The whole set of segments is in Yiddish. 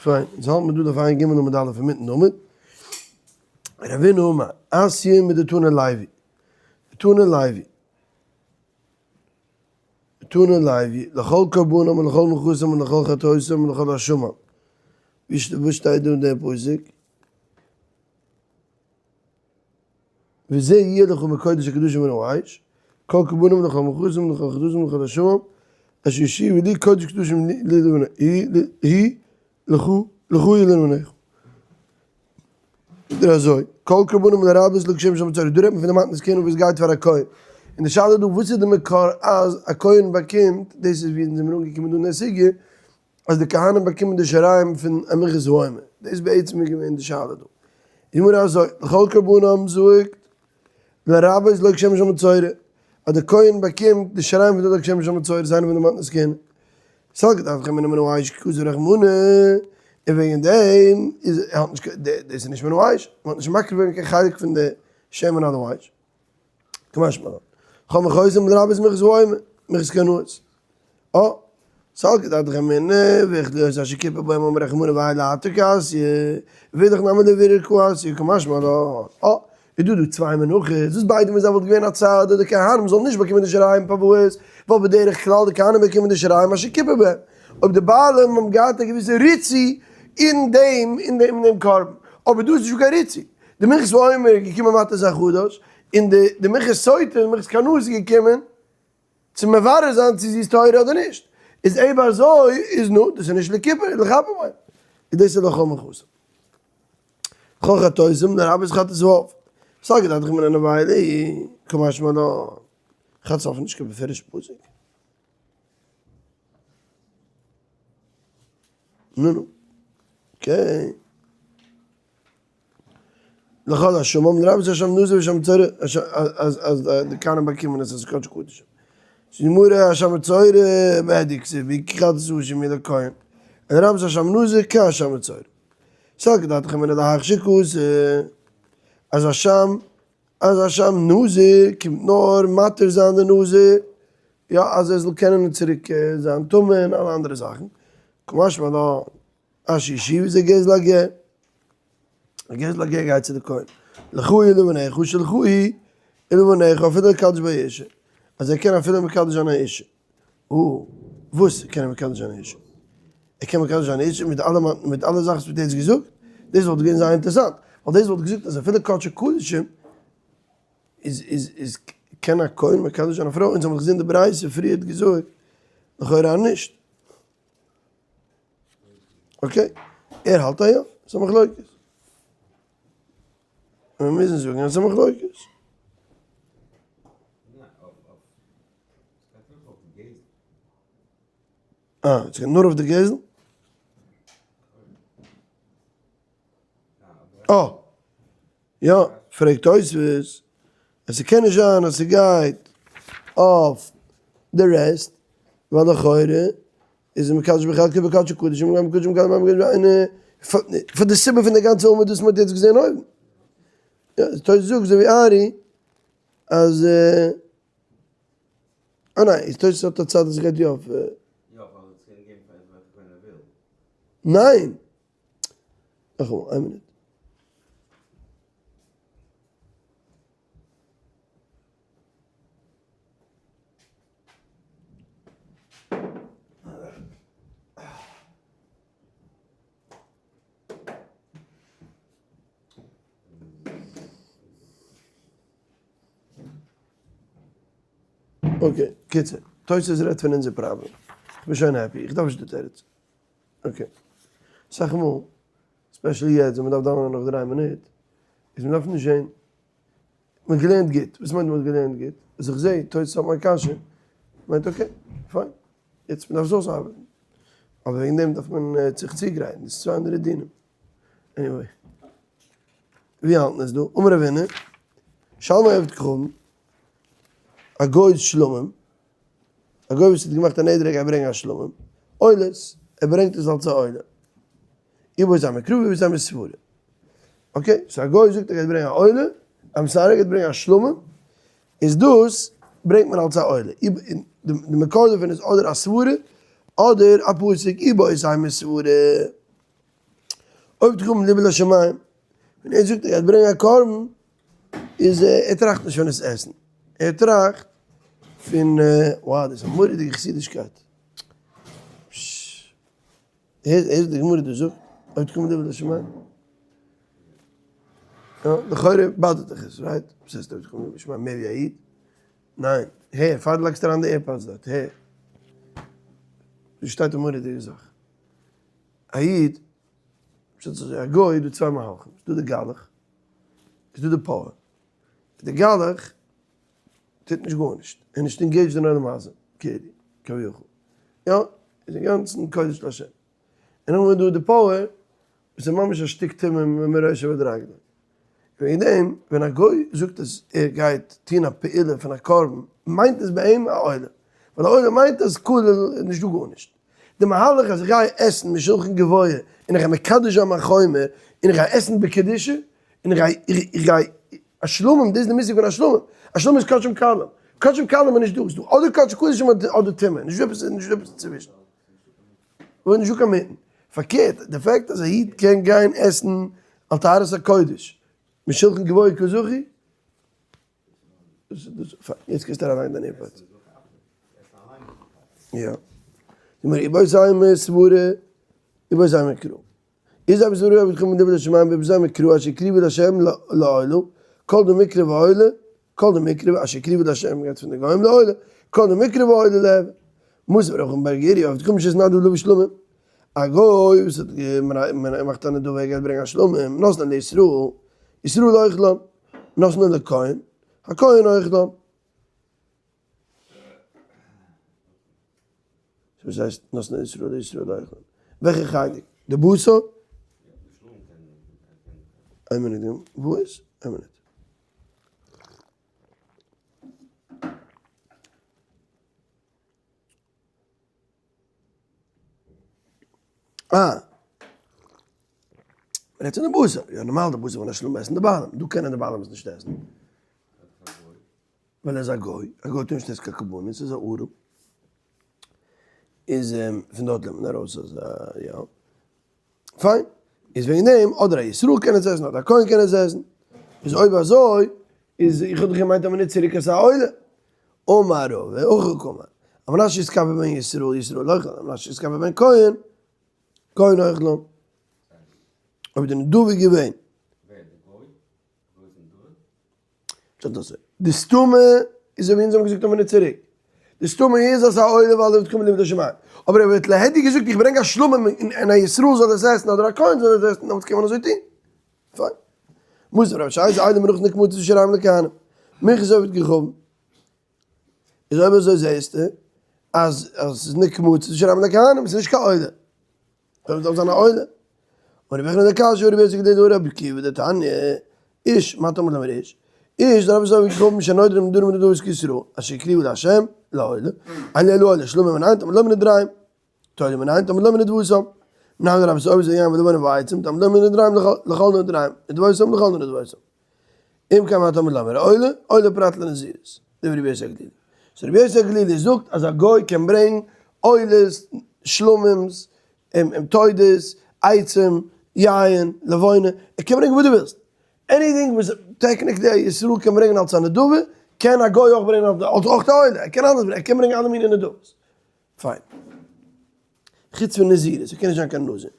פיין, אונז האלט מיר דא דף ע"ג עמוד א' אינמיטן עמוד. רבינא אמר, אתיא מדתנא לוי, תנא לוי, תנא לוי, לכל קרבנם ולכל מנחתם ולכל חטאתם ולכל אשמם. וואו שטייט דא דער פסוק? וזה יהיה לך מקודש הקדושים מן האש, כל קרבנם ולכל מנחתם ולכל חטאתם ולכל אשמם, אשר יושיעו לי קודש קדושים היא לכו לכו ולבניך. זאגט ער אזוי, כל קרבנם לרבות לכשם שם מצורע, דא רעדט מען פון די מתנות כהונה וואס גייט פאר א כהן, און די שאלה איז דא וואס איז די מקור אז א כהן באקומט, דאס איז ווי אונז זעמיר אנגעקומען דא אין די סוגיא, אז די כהנים באקומען די שיריים פון א מנחת העומר, דאס איז בעצם געווען די שאלה דא. די גמרא אזוי, לכל קרבנם זאגט לרבות לכשם שהמצורע, אז די כהן באקומט די שיריים פון די לכשם שהמצורע זיינען פון די מתנות כהונה. סלקא דעתך אמינא מן האש כי כתב רחמנא, און וועגן דעם איז ער האט נישט דאס איז נישט מן האש, מען האט נישט מקריב געווען קיין חלק פון די שמן על האש. קא משמע לן. כל מנחתם לרבות מנחת העומר, מנחת קנאות. אה, סלקא דעתך אמינא, וכדי להיות אשר כיפר בהם אמר רחמנא והאי להתיר קאתיא, ואידך נמי לברר קאתיא, קא משמע לן. אה, איז דא דא צוויי מנחות, וואס ביידע פון זיי וואלט געווען א צד אז די כהנים זאלן נישט באקומען די שיריים פארוואס? ווייל בדרך כלל די כהנים באקומען די שיריים אשר כיפר בהם, אויב די בעלים האבן געהאט א געוויסע ריצוי אין דעם אין דעם אין דעם קרבן, אבער דא איז נישטא קיין ריצוי, די מנחת העומר איז געקומען מתיר זיין חדש, און די די מנחת סוטה און מנחת קנאות איז געקומען צו מברר זיין צו זי איז טהור אדער נישט, איז אויב אזוי איז נו, דאס איז נישט לכיפור, לכפר בהם, איז דאס איז לכל מנחתם. כל חטאתם לרבות חטאת העוף. סלקא דעתך אמינא נבילה היא, קא משמע לן. חטאת העוף איז נישט קיין בפירוש'ע פסוק. נו נו. okay. לכל אשמם לרבות אשם נזיר ואשם מצורע אז אז די כהנים באקומען עס אז קודש קדשים. גמרא אשם מצורע בהדיא כתיב כי חטאת האשם היא לכהן. לרבות אשם נזיר כאשם מצורע. סלקא דעתך אמינא להכשיר קאתי אז אשם אז אשם נזיר קומט נאר מתיר זיין די נזיר יא אז ער זאל קענען צוריק זיין טמא און אלע אנדערע זאכן. קא משמע לן אשר ישיב זה גזל הגר. גזל הגר גייט צו די כהן. לך ולבניך שלך היא ולבניך אפילו לקדש בה אשה. אז ער קען אפילו מקדש זיין א אשה. או, וואס קען ער מקדש זיין א אשה? ער קען מקדש זיין א אשה מיט אלע מיט אלע זאכן וואס מ'האט יעצט געזאגט? דאס וואלט געווען זייער אינטערעסאנט. ווייל דאס וואלט געזאגט אז אפילו קדשי קדשים איז איז איז קען א כהן מקדש זיין א פרוי? אונז האבן געזען די ברייתא פריער האט געזאגט לכאורה אז נישט. okay, ער האלט א יא, ס'איז א מחלוקת. מיר מוזן זאגן אז ס'איז א מחלוקת. אה, ס'גייט נאר אויף די גזל? אה, יא, פרעגט תוספות, אז ס'קען נישט זיין אז ס'גייט אויף די rest, ווייל לכאורה איז מקדש בחלקו בקדשי קדשים גם קדשים גם קדשים איינע פאר די סיבה פון די גאנצע עמוד וואס מ'האט יעצט געזען אויבן. יא, תוספות זאגט אזוי ווי ארי אז אה ניין, תוספות האט א צד אז ס'גייט יא אויף. יא, ווייל עס קען געבן פאר וועלכע כהן ער וויל. ניין! נאכאמאל, איין מינוט. okay, קיצור, תוס' רעדט פון אונזער פראבלעם. כ'בין שוין happy, איך דארף נישט די תירוץ. okay. אסאך מאל, especially יעצט ווען מ'דארף דאווענען נאך דריי מינוט, איז מ'דארף נישט זען, מ'האט געלערנט גוט. וואס מיינט מ'האט געלערנט גוט? אז איך זע תוס' האט מיין קשיא, מיינט okay, פיין. יעצט מ'דארף עס אויסארבעטן. אבער וועגן דעם דארף מען זיך צוגרייטן, דאס איז צוויי אנדערע דינים. anyway. ווי האלטן עס דא? אמר רב הונא, שלמי עבד כוכבים, א גוי'ס שלמים, א גוי וואס האט געמאכט א נדר ער גייט ברענגען א שלמים, עולות, ער ברענגט עס אלס א עולה. איבעית אימא מקרא איבעית אימא סברא. okay, so א גוי זאגט ער גייט ברענגען א עולה, I'm sorry ער גייט ברענגען א שלמים, איז דאס ברענגט מען אלס א עולה. די מקור דערפון איז אדער א סברא אדער א פסוק איבעית אימא סברא. עובד כוכבים ליבו לשמים, ווען ער זאגט ער גייט ברענגען א קרבן, איז ער טראכט נישט פון עס עסן, ער טראכט פון wow דאס איז א מורא'דיגע חסידישקייט, הערסט וואס די גמרא דא זאגט, עובד כוכבים ליבו לשמים? יא, לכאורה באדערט דיך עס, right? וואס הייסט עובד כוכבים ליבו לשמים מער ווי א איד? ניין, הער, פאר דו לייגסט אריין די AirPods דארט, הער, דא שטייט א מורא'דיגע זאך, א איד, פשט איז אזוי, א גוי איז דא צוויי מהלכים, ס'איז דא די גלח, איז דא די פאוער, די גלח טוט נישט גארנישט, ער איז נישט engaged אין עולם הזה, כאילו, כביכול, יא, איז אינגאנצן קודש להשם, און נאכדעם איז דא די פאוער, וואס איז ממש א שטיק טומאה מראשו ועד רגלו. וועגן דעם ווען א גוי זאגט אז ער גייט טון א פעולה פון א קרבן מיינט עס ביי אים א עולה, ווייל א עולה מיינט אז כולל איז נישט דא גארנישט. די מהלך אז איך גיי עסן משולחן גבוה און איך גיי מקדש זיין מיין חומר און איך גיי עסן בקדושה און איך גיי איך גיי א שלמים, דאס איז די מושג פון א שלמים, א שלמים איז קדשים קלים, קדשים קלים איז נישט דא, ס'איז דא אדער קדשי קדשים אדער טומאה, נישט דא עפעס נישט דא עפעס אינצווישן. און נישט דא קיין מיטן. פארקערט, די fact אז א איד קען גיין עסן על טהרת הקודש משולחן גבוה כזכי, יעצט קענסטו אריינלייגן דיין AirPods. יא. איבעית אימא סברא, איבעית אימא קרא. איז אויב סברא אויב תחום מדברי השמים ואיבעית אימא קרא אשר הקריבו לה' לעולה, כל דמקרב העולה, כל דמקרב אשר הקריבו לה' גייט פון די גוים לעולה, כל דמקרב העולה להוי. מוסר ר' נחום בר גורי' אויף תחום שית נדב לביא שלמים, א גוי וואס האט געמאכט א נדבה ער גייט ברענגען א שלמים, נתנה לישראל, ישראל אוכלן, נתנה לכהן, הכהן אוכלן. וואס הייסט נתנה לישראל, ישראל אוכלן? וועלכע חלק? די בשר? איין מינוט, וואו איז? איין מינוט. אה. מ'רעדט פון די בשר. יא נארמאל די בשר פון א שלמים עסן די בעלים. דא קענען די בעלים עס נישט עסן. ווייל ער איז א גוי. א גוי טאר נישט עסן קיין קרבנות, איז א ערל. איז פון דארט לערנט מען ארויס אז יא. פיין. איז וועגן דעם אדער א ישראל קען עס עסן אדער א כהן קען עס עסן. איז אויב אזוי איז איך האב דאך געמיינט אז מ'נוצט צוריק עס א עולה. אמר רבא, הכי קאמר, על מנת שיתכפר בהן ישראל, ישראל אוכלן, על מנת שיתכפר בהן כהן, כהן אוכלן. אויב די נדבה איז געווען. ווער? די גוי? גוי איז נדבה? פשט אזוי, די סתמא איז אזוי ווי אונז האבן געזאגט א מינוט צוריק, די סתמא איז אז א עולה ווייל ער וועט קומען לימוד השמים, אבער ער וועט להדיא געזאגט איך ברענג א שלמים און א ישראל זאל עס עסן אדער א כהן זאל עס עסן, דעמאלטס קען מען אזוי טון. פיין. מוז רב שייסע איידער מנחות נקמות איז שיריים לכהנים. מנחות עובד כוכבים. איז אויב אזוי זעהסטו אז אז ס'איז נקמות איז שיריים לכהנים, ס'איז נישט קיין עולה. דארף דאך זיין א עולה. און רבי יוחנן דקשיא רבי יוסי גדול רבי עקיבא דתניא איש מה תלמוד לומר איש איש דרבי יוסי כוכבים שנודרים נדרים ונדבות כישראל אשר יקריבו לה' לעולה אין לי אלא עולה שלמים מנין תלמוד לומר נדריים תורה מנין תלמוד לומר נדבותם מנין דרבי יוסי עובד יין ולבונה ועצים תלמוד לומר נדריים לכל נדריים נדבותם לכל נדבותם אם כן מה תלמוד לומר עולה עולה פרט לנזירות דברי רבי יוסי הגלילי so רבי יוסי הגלילי זאגט אז א גוי קען ברענגן עולות שלמים'ס תודות עצים יין לבונה ער קען ברענגען וואס דו ווילסט anything וואס technically א ישראל קען ברענגען אלס א נדבה קען א גוי אויך ברענגען אלס אויך א עולה ער קען אלעס ברענגען ער קען ברענגען אלע מיני נדבות פיין. חוץ פון נזירות, ער קען נישט זיין קיין נזיר.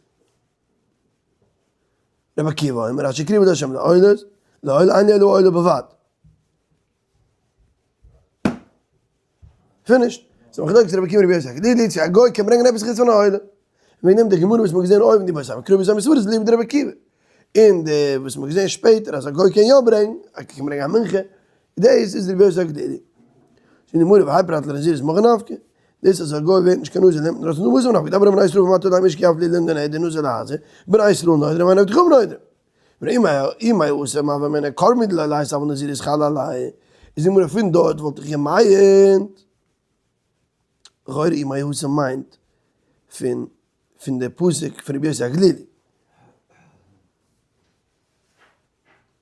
רבי עקיבא אומר, אשר הקריבו לה' לעולות, לעולה אין לי אלא עולה בלבד. finished. so מחלוקת רבי עקיבא רבי יוסי הגלילי, צו א גוי קען ברענגען עפעס חוץ פון א עולה. וועגן דעם די גמרא וואס מ'האט געזען אויבן איבעתים קרא איבעתים סברא איז אליבא דרבי עקיבא. און די וואס מ'האט געזען שפעטער אז א גוי קען יא ברענגען, א גוי קען ברענגען א מנחה, דאס איז רבי יוסי הגלילי. זאגט די גמרא והאי פרט לנזירות מהכא נפקא, דאס אז א גוי ווערט נישט קיין נזיר נעמט מען ארויס פון די מוסר נפקא, דאמרי בני ישראל ומטה להם איש כי אף לי לנדור נדר נזיר להזיר, בני ישראל נודרים ואין עבדיכם נודרים. ואם היה עושה מה ומנה קרבן דלא לייסט אבל נזירות חל עלי, איז די גמרא פון דארט וואלט איך געמיינט, לכאורה אם היה עושה מיינט פון פון די פסוק פון רבי יוסי הגלילי.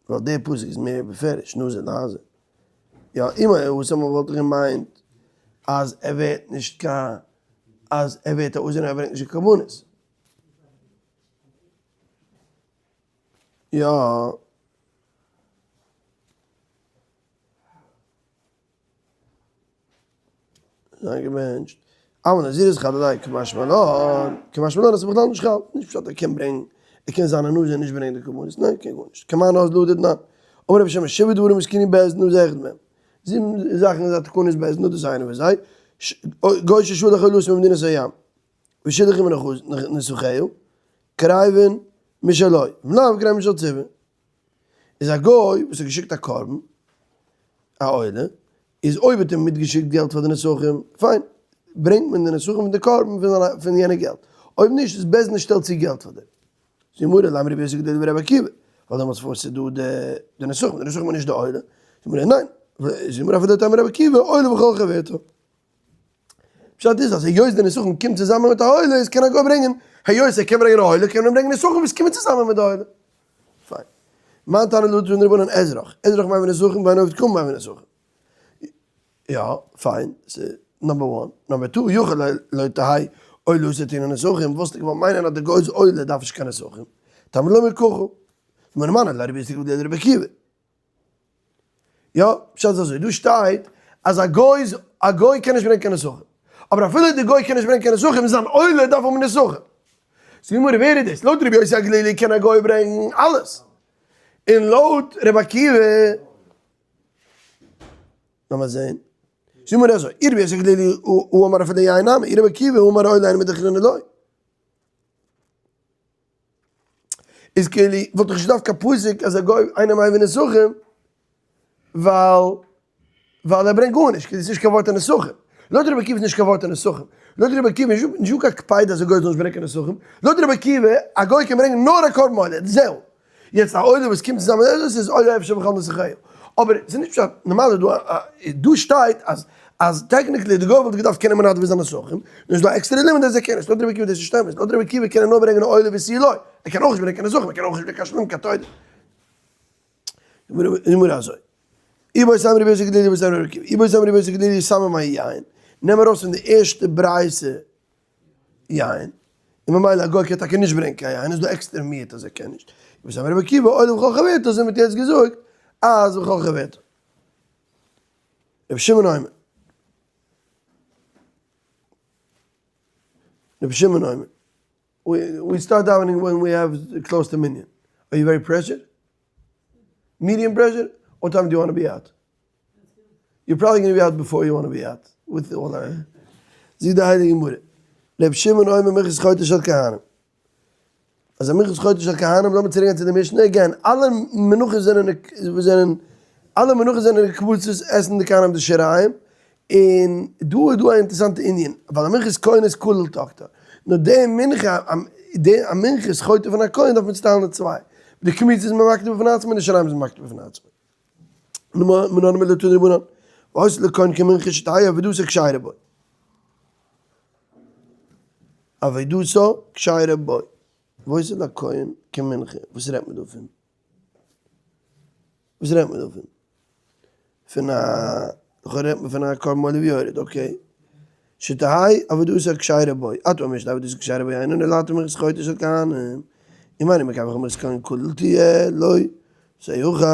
ווייל די פסוק איז מער בפירוש נזיר להזיר. יא אם היה עושה וואלט איך געמיינט אז ער ווערט נישט קיין אז ער ווערט א אוזן און ער ברענגט נישט קיין קרבנות. יא. זיי געבענטשט. אבל נזירות חל עלי קא משמע לן, קא משמע לן אז ס'איז בכלל נישט חל, נישט פשט ער קען ברענגן, ער קען זיין א נזיר און נישט ברענגען די קרבנות, ניין קען גארנישט, כמאן אז לא דתנן, אמר רבי שמעון שבעה דברים התקינו בית דין וזה אחד מהם, זיבן זאכן איז א תקנת בית דין, דאס איז איינע פון זיי, גוי ששלח עולתו ממדינת הים, ושילח עם נסכיה, קרבין משלו, ולאו קרבין משל ציבור. איז א גוי וואס האט געשיקט א קרבן, א עולה, איז אויב האט ער מיטגעשיקט געלט פאר די נסכים, פיין, ברענגט מען די נסכים פון די קרבן פון יענע געלט, אויב נישט איז בית דין שטעלט צו געלט פאר דעם. זאגט די גמרא, לימא רבי יוסי הגלילי ורבי עקיבא, ווייל דעמאלטס פארוואס איז דא די נסכים, די נסכים איז נישט די עולה, זאגט די גמרא, ניין, זאגט די גמרא אפילו לימא רבי עקיבא, עולה וכל חברתה. פשט איז אז היות די נסכים קומט צוזאמען מיט א עולה איז קען א גוי ברענגען, היות ער קען ברענגען א עולה קען ער ברענגען נסכים וואס קומען צוזאמען מיט די עולה. פיין. מאן תנא להא תנו רבנן אזרח, אזרח מביא נסכים ואינו עובד כלום מביא נסכים. יא, פיין, ס'איז number one. number two, יכול לא תהא עולתו טעונה נסכים, וואלסטו געוואלט מיינען אז די גוי'ס עולה דארף נישט קיין נסכים. תלמוד לומר ככה. מנא ליה לרבי יוסי הגלילי ולרבי עקיבא. יא, פשט איז אזוי, דא שטייט אז א גוי איז, א גוי קען נישט ברענגען קיין נסכים, אבער אפילו די גוי קען נישט ברענגען קיין נסכים, זיין עולה דארף האבן נסכים. זאגט די גמרא, ווער איז דאס? לויט רבי יוסי הגלילי קען א גוי ברענגען אלעס, און לויט רבי עקיבא, לאמיר זען, זאגט די גמרא אזוי, אי רבי יוסי הגלילי הוא אמר אפילו יין נמי, אי רבי עקיבא הוא אמר עולה אינו מידי אחרינא לא. איז כאילו וואלט איך נישט געדארפט קיין פסוק אז א גוי אינו מביא נסכים ווייל ווייל ער ברענגט גארנישט כאילו ס'איז נישט קיין ווארט אין נסכים לויט רבי עקיבא איז נישט קיין ווארט אין נסכים לויט רבי עקיבא איז נישטא קיין קפידה אז א גוי זאל נישט ברענגען קיין נסכים לויט רבי עקיבא א גוי קען ברענגען נאר א קרבן עולה זהו יעצט א עולה וואס קומט צוזאמען דאס איז עולה אפשר בכל נסכיה אבער ס'איז נישט פשט נארמאל איז דא א דא שטייט אז אז technically די גוי וואלט געדארפט קענען מנדב זיין נסכים, און איז דא א עקסטערע לימוד אז ער קען נישט, לויט רבי עקיבא דאס איז נישט אמת, לויט רבי עקיבא קען ער נאר ברענגען א עולה ותו לא, ער קען אויך נישט ברענגען קיין נסכים, ער קען אויך נישט ברענגען קיין שלמים קיין תודה. גמרא אזוי, איבעית אימא רבי יוסי הגלילי איבעית אימא רבי עקיבא, איבעית אימא רבי יוסי הגלילי סמא מאי יין, נעם ארויס פון די ערשטע ברייתא יין, און ממילא א גוי קען טאקע נישט ברענגען קיין יין, איז דא עקסטערע מיעוט אז ער קען נישט, איבעית אימא רבי עקיבא עולה וכל חברתה, אזוי ווי מ'האט יעצט געזאגט אז וכל חברתה. רבי שמעון אומר, רבי שמעון אומר, we start davening when we have close to minyan. Are you very pressured? Medium pressure? What time do you want to be out? You're probably going to be out before you want to be out. With all that. זאגט די הייליגע גמרא, רבי שמעון אומר מנחת חוטא של כהנים. אז א מנחת חוטא של כהנים, לאמיר צוריק גיין צו די משנה, again, אלע מנחות זענען זענען, אלע מנחות זענען קבוצות עסן די כהנים די שיריים, און דא איז דא א אינטערעסאנטע ענין, ווייל א מנחת כהן איז כליל תקטר, נאר די מנחה, די א מנחת חוטא פון א כהן דארף מען צוטיילן אין צוויי, די קמיצה איז מען מקטיר בפני עצמו און די שיריים איז מען מקטיר בפני עצמו. מנא הני מילי תנו רבנן, והיתה לכהן כמנחה שתהא עבודתו כשרה בו. עבודתו כשרה בו. והיתה לכהן כמנחה. וואס רעדט מען דא פון? וואס רעדט מען דא פון? פון א, לכאורה רעדט מען פון א קרבן עולה ויורד, okay. שתהא עבודתו כשרה בו. אתה אומר שתהא עבודתו כשרה בו אינו אלא מנחת חוטא של כהנים. אם אינו מקבל מנחת כהן כליל תהיה לא תאכל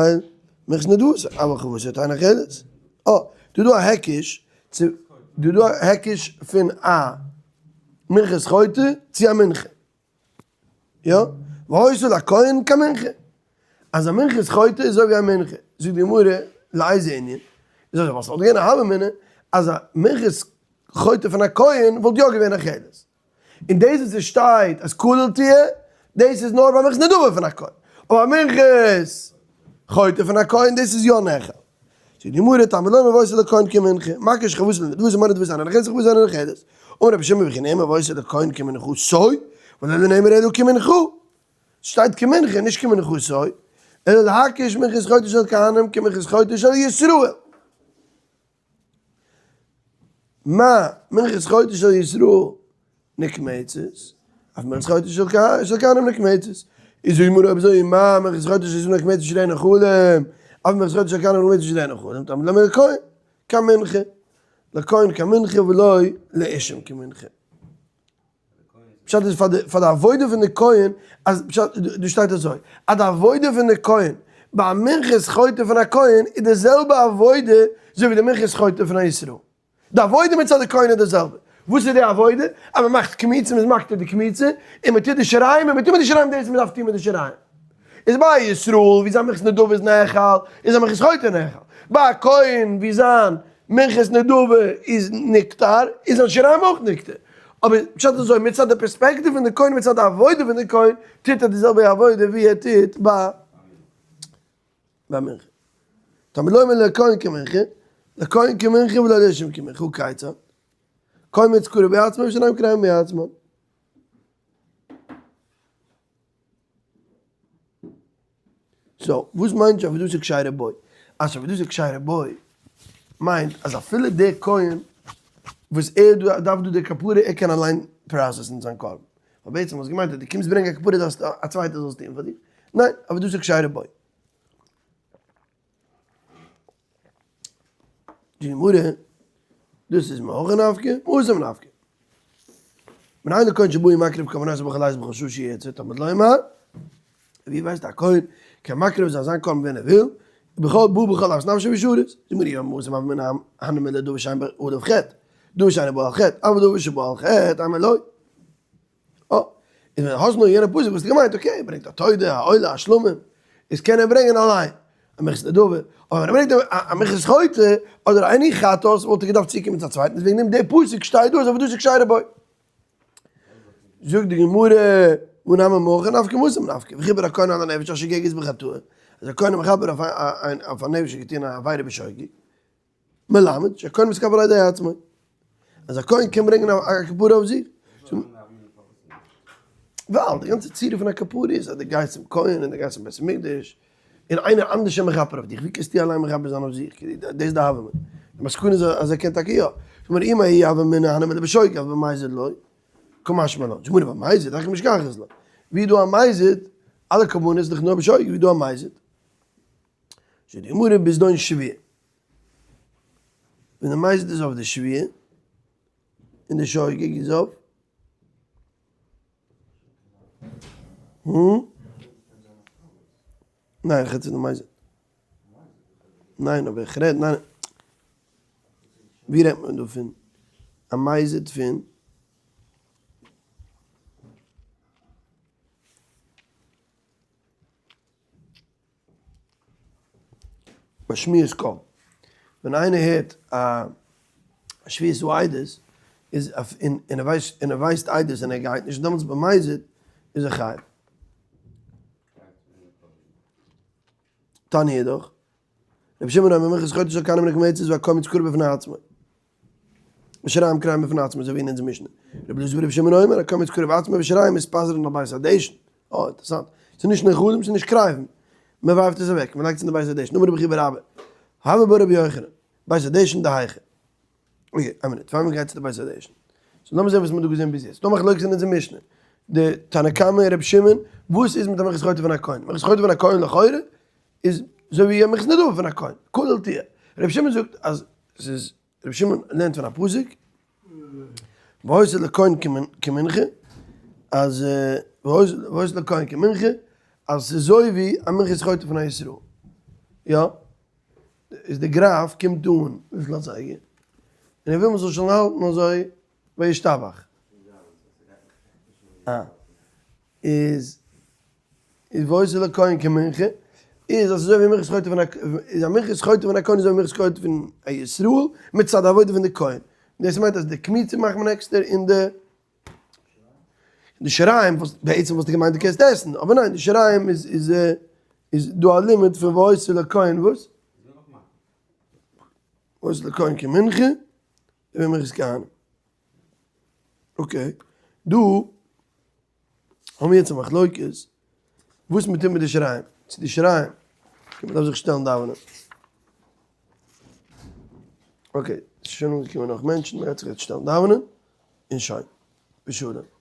מנחת נדבתו, אבל חובתו תהא נאכלת. אה, דא דא א היקש צו, דא דא א היקש פון א מנחת חוטא צו א מנחה. יא? והיתה לכהן כמנחה. אז א מנחת חוטא איז אזוי ווי א מנחה. זאגט די גמרא, לאיזה ענין? איז אזוי, ווייל ס'וואלט געווען א הוה אמינא אז א מנחת חוטא פון א כהן וואלט יא געווען אוכלת. און דאס וואס עס שטייט אז כליל תהיה, דאס איז נאר ביי מנחת נדבה פון א כהן, אבער מנחת חוטא פון א כהן דאס איז יא נאכל. זאגט די גמרא, תלמוד לומר והיתה לכהן כמנחה, מקיש חובתו לנדבתו מה נדבתו אינה נאכלת חובתו אינה נאכלת, אמר רבי שמעון וכי נאמר והיתה לכהן כמנחתו, ולא נאמר אלא כמנחה, שטייט כמנחה נישט כמנחתו, אלא להקיש מנחת חוטא של כהנים כמנחת חוטא של ישראל. מה מנחת חוטא של ישראל נקמצת, אף מנחת חוטא של כהנים נקמצת. איז זאגט גמרא אויב אזוי מה מנחת חוטא של ישראל נקמצת שיריה נאכלים, אף מנחת חוטא של כהנים נקמצת שיריה נאכלים, תלמוד לומר לכהן כמנחה, לכהן כמנחה ולא לאישים כמנחה. פשט איז פאר די פאר די עבודה פון די כהן, אז פשט דא שטייט אזוי, אז די עבודה פון די כהן ביי א מנחת חוטא פון א כהן איז די זעלבע עבודה אזוי ווי די מנחת חוטא פון א ישראל. די עבודה מצד די כהן איז די זעלבע. וואס איז די עבודה? אז מען מאכט קמיצה, מען איז מקטיר די קמיצה, און מען טוט די שיריים, און מען טוט מיט די שיריים דאס וואס מען דארף טון מיט די שיריים. איז ביי א ישראל ווי זיין מנחת נדבה איז נאכל, איז זיין מנחת חוטא נאכל. ביי א כהן ווי זיין מנחת נדבה איז נקטר, איז זיין שיריים אויך נקטר. אבער פשט איז אזוי, מצד די פערספעקטיוו פון די כהן, מצד די עבודה פון די כהן, טוט ער די זעלבע עבודה ווי ער טוט ביי מנחה. תלמוד לומר לכהן כמנחה, לכהן כמנחה ולא לשם כמנחה, הוא כיצד? כהן מצקרו בעצמו ושיניים קריים בעצמו. so, וואס מיינט שעבודתו כשרה בו? אז שעבודתו כשרה בו מיינט אז אפילו דער כהן וואס ער דארף דא די כפרה ער קען אליין process ן זיין קרבן. אבער בעצם וואלסט געמיינט אז דו קומסט ברענגען א כפרה דארפסטו א צווייטער זאל עס טון פאר דיר. ניין, עבודתו כשרה בו. די גמרא, דאס איז מהכא נפקא, מהתם נפקא. מנין לכהן שבא ומקריב קרבנות בכל עת ובכל שעה שירצה, תלמוד לומר, ווי ווייסט א כהן קען מקריב זיין זיין קרבן ווען ער וויל, בכל בא בכל עת נפשו ושרת. די גמרא, יא מהתם הוה אמינא הני מילי דבר שאין עליו חטא, דבר שאינו בא על חטא, אבל דבר שבא על חטא, אמר לא. אה, איז ווען האסט נאר יענע פסוק וואלסטו געמיינט okay, ער ברענגט א תודה, א עולה, א שלמים, איז קען ער ברענגען אליין א מנחת נדבה, אבער ווען ער ברענגט א מנחת חוטא אדער any חטאת וואלט ער געדארפט צוקומען צו א צווייטן, איז וועגן דעם די פסוק שטייט דא אז עבודתו כשרה בו. זאגט די גמרא, הא נמי מהכא נפקא מהתם נפקא, וכיפר הכהן על הנפש השוגגת בחטאה, אז א כהן איז מכפר אויף א נפש וואס האט געטון א עבירה בשוגג, מלמד שהכהן מתכפר על ידי עצמו. אז א כהן קען ברענגען א כפרה אויף זיך. ווייל די גאנצע צורה פון א כפרה איז אז דו גייסט צום כהן און דו גייסט צום בית המקדש, און איינער אנדערש איז מכפר אויף דיך, ווי קענסטו אליין מכפר זיין אויף זיך? דאס איז די הוה אמינא. די מסקנא איז אז ער קען טאקע יא. זאג מיר אם ההיא הוה אמינא הני מילי בשוגג אבל במזיד לא. קא משמע לן. זאג מיר במזיד, היכי משכחת לה. ווי איז דא א מזיד? אלע קרבנות איז דאך נאר בשוגג, ווי איז דא א מזיד? זאגט די גמרא בזדון שבועה. ווען די מזיד איז אויף די שבועה, און די שוגג איז אויף ניין איך רעד פון די מזיד. ניין אבער איך רעד ניין. ווי רעדט מען דא פון? א מזיד פון? ביי שמיעת קול, ווען איינער הערט א שביעת העדות איז און ער ווייסט און ער ווייסט עדות און ער גייט נישט דעמאלטס במזיד איז ער חייב. תניא אידך, רבי שמעון אומר מנחת חוטא של כהנים נקמצת והכהן מצטער בפני עצמו. ושיריים כריים בפני עצמו אזוי ווי אין אונזער משנה. רבי אלעזר ברבי שמעון אומר הכהן מצטער בעצמו ושיריים מתפזרין על בית הדשן. אה, אינטערעסאנט. ס'איז נישט נאכלים, ס'איז נישט כריים. מען ווארפט עס אוועק, מען לייגט עס אין די בית הדשן. אמר רבי חייא בר אבא, הוה בה רבי יוחנן, בית הדשן דהיכא. okay, איין מינוט, פאר מען גייט צו די בית הדשן. so לאמיר זען וואס מען האט דא געזען ביז יעצט. דא מחלוקת אין אונזער משנה. די תנא קמא און רבי שמעון, וואס איז מיט א מנחת חוטא פון א כהן? מנחת חוטא פון א כהן לכאורה איז אזוי ווי א מנחת נדבה פון א כהן. כולל תהיה. רבי שמעון זאגט אז ס'איז רבי שמעון לערנט פון א פסוק, והיתה לכהן כמנחה, אז והיתה לכהן כמנחה, אז ס'איז אזוי ווי א מנחת חוטא פון א ישראל. יא, איז די גראף קומט אן וויפיל אזייגער, און ער וויל מ'זאל שוין האלטן אזוי וישתבח. אה. איז איז והיתה לכהן כמנחה, איז אז אזוי ווי מנחת חוטא פון א איז א מנחת חוטא פון א כהן איז אזוי ווי מנחת חוטא פון א ישראל מצד די עבודה פון די כהן, דאס מיינט אז די קמיצה מאכט מען עקסטער און די די שיריים וואס בעצם וואלסטו געמיינט דו קענסט עסן אבער ניין די שיריים איז איז איז דא א לימוד פון והיתה לכהן וואס? והיתה לכהן כמנחה און מנחת כהנים. okay דא האבן מיר יעצט א מחלוקת וואס מען טוט מיט די שיריים, צו די שיריים מען דארף זיך שטעלן דאווענען, okay ס'איז שוין אנגעקומען נאך מענטשן, מען גייט זיך יעצט שטעלן דאווענען, און שוין, בשלום.